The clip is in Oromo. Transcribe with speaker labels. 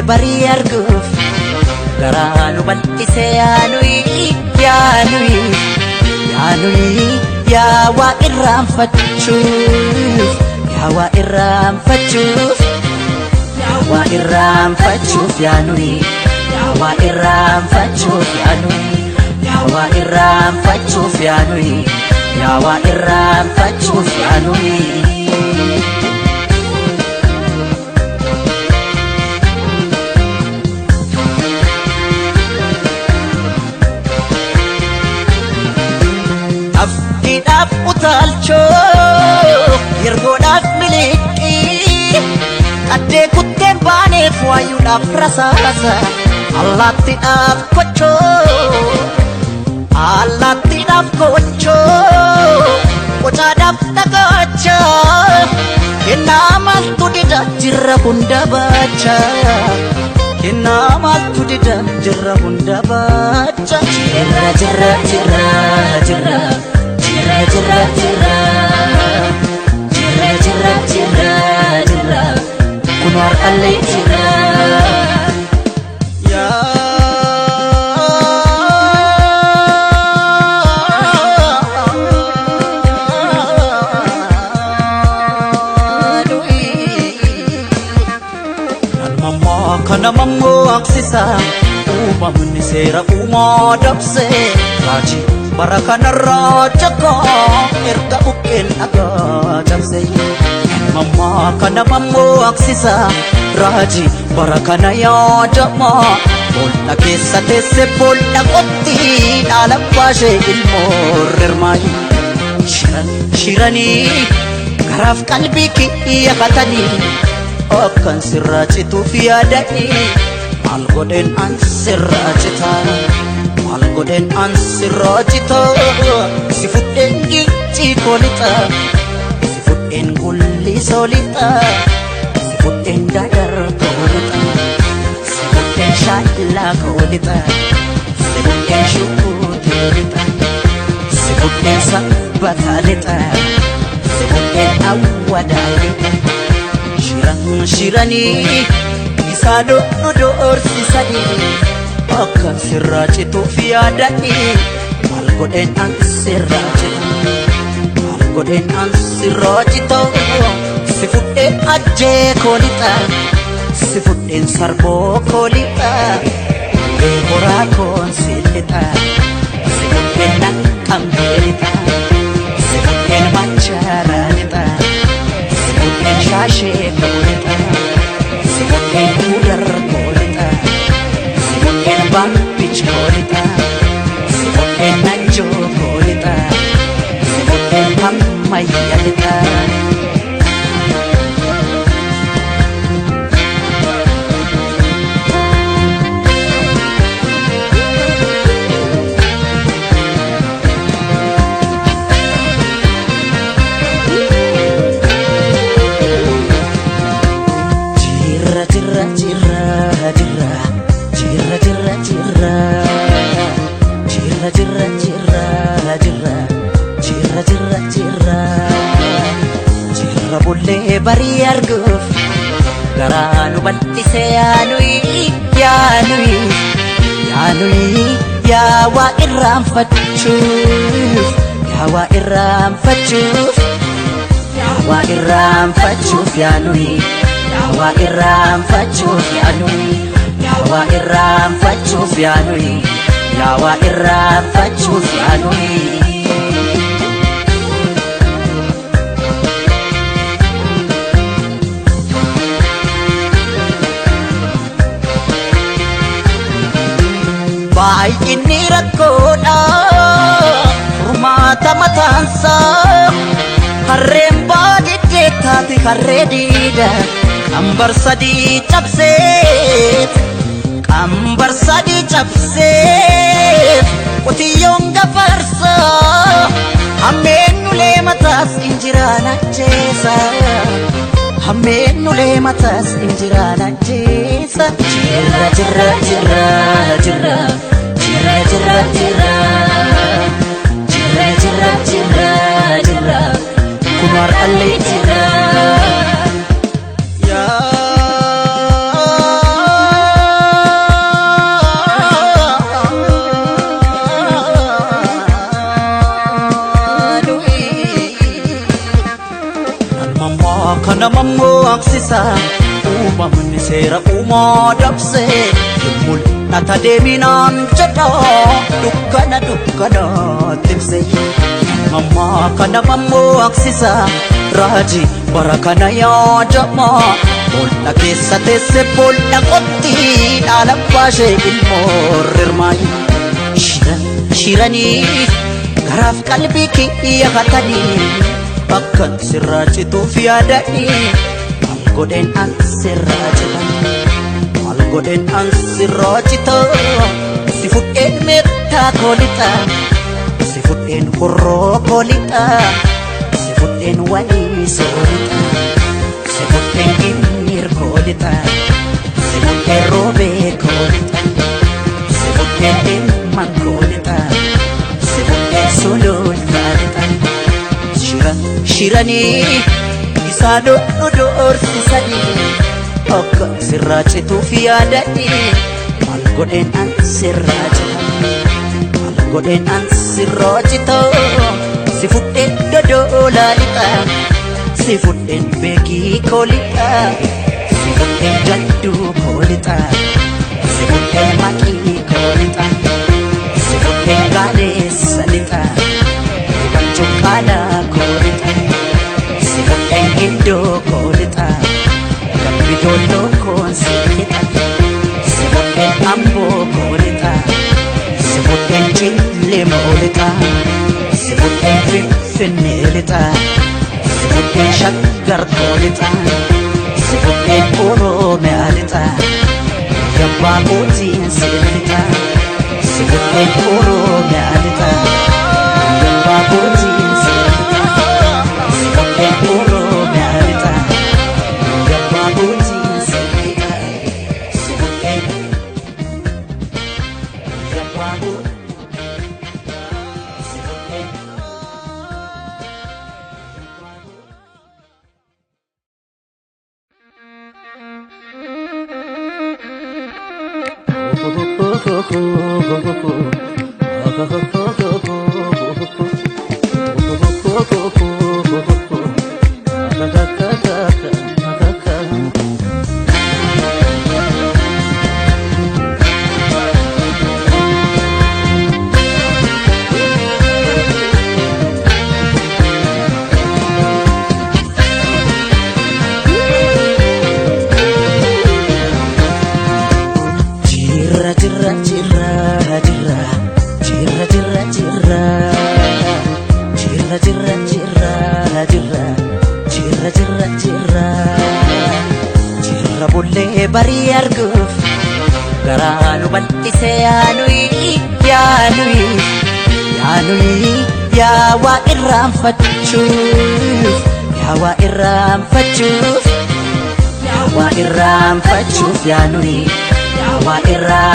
Speaker 1: Bari arguuf garaa nu bal'ise yaanuyi yaanuyi yaanuyi yaa waa irraanfachuuf yaa waa irraanfachuuf yaa waa irraanfachuuf yaanuyi yaa waa irraanfachuuf yaanuyi yaa waa irraanfachuuf yaanuyi yaa waa irraanfachuuf yaanuyi. Abdiidhaaf utaalchoo yergoodhaaf miliqii qaddee kutteen baaneef waayuudhaaf rasaasa allaattiidhaaf kochoo allaattiidhaaf kochoo qocaadhaaf dhagaacha kennaa maaltu dida jirra hunda baacha kennaa maaltu dida jirra hunda baacha jirra jirra jirra jirra. Jirra jirra jirra jirra jirra jirra jirra kun har'allee jirra. Namammaa kana mammoo aksisa uumamni seera uumaa dabse raajii. Bara kanarraa jakkaa erga bukkeen dhagaa cabse. Mammaa kana mammoo aksisa raajii bara kana yaadama. Bool'a keessa teesse bool'a qotti dhaala baashee ilmoo rirmaayi. Shiran shiranii garaaf qalbii kiyya katanii akkan sirraa cituuf yaadanii maal godheen an sirraa citaa. Maal godheen an sirraa citaa si fudheen giccii koolixa si fudheen gullisoo lixa si fudheen dadar koolixa si fudheen shaallaa koolixa si fudheen shukuutii lixa si fudheen sabbataa lixa si fudheen awwadaa lixa shiran shiranii isaa nu doorsisanii. Akkan sirraa cituuf yaadanii maal godheen an sirraa cita maal godheen an sirraa cita si fudheen ajjee koolixa si fudheen sarboo koolixa ulee horaa koon si lixa si fudheen naqqamtee lixa si fudheen machaaraa lixa si fudheen shaashee koolixa si fudheen kudar koolixa. Babbich koolita, si fudheen najjoo koolita, si fudheen hammayya lita. Jirra jirra jirra jirra. Jirra jirra jirra jirra jirra jirra jirra jirra jirra jirra jirra bullee barii arguuf garaa nu bal'ise yaanuyi yaanuyi yaanuyi yaa waa irraanfachuuf yaa waa irraanfachuuf yaa waa irraanfachuuf yaanuyi yaa waa irraanfachuuf yaanuyi. Yaa waa irraanfachuuf yaanuyi yaa waa irraanfachuuf yaanuyi. Baay'inni rakkoodha furmaata mataansaa. Harreen baadiddee taate harree diida qambar sadii cabseef qambar sadii cabseef qotiyyoon gafarsaa. Hammeen ulee mataas injiraan ajjeesa. Hammeen ulee mataas injiraan ajjeesa. Jirra jirra jirra jirra jirra jirra jirra jirra jirra jirra jirra kumaar allee jirra. Kana mammaksisa uumamni seera uumaa dabse mul'ata deeminaan jedha dukkana dukkanaatti ibse. Mammaa kana mammaksisa raaji bara kana yaadama bool'a keessa teesse bool'a qotti dhaala baashee ilmoo rirmaayi. Shiran shiranii garaaf qalbii kiyya hatanii. Akkan sirraa cituuf yaadanii maal godheen an sirraa cita maal godheen an sirraa cita si fudheen meettaa koolixa si fudheen horroo koolixa si fudheen walii soolixa si fudheen ginnir koolixa si fudheen roobee koolixa si fudheen dhimman koolixa si fudheen sulultaa lixa. Shiranii isaan nu doorsisanii akka sirraa cituuf yaadanii maal godheen an sirraa cita maal godheen an sirraa cita si fudheen dodoolaa lixa si fudheen beekii koo lixa si fudheen jadduu koo lixa si fudheen maqii koo lixa si fudheen gaaleessa lixa. Cuqqaala koolixa si fudheen giddoo koolixa gambidoolloo koonsi lixa si fudheen amboo koolixa si fudheen cillemoo lixa si fudheen finfinnee lixa si fudheen shaggar koolixa si fudheen oromiyaa lixa gabbaa kootiin si lixa si fudheen oromiyaa lixa. Jirra jirra jirra jirra jirra jirra jirra jirra jirra jirra jirra jirra jirra jirra jirra bullee barii arguuf garaa nu bal'ise yaanuyi yaanuyi yaanuyi yaa waa irraanfachuuf yaa waa irraanfachuuf yaa waa irraanfachuuf yaanuyi. Yaa waa irraa.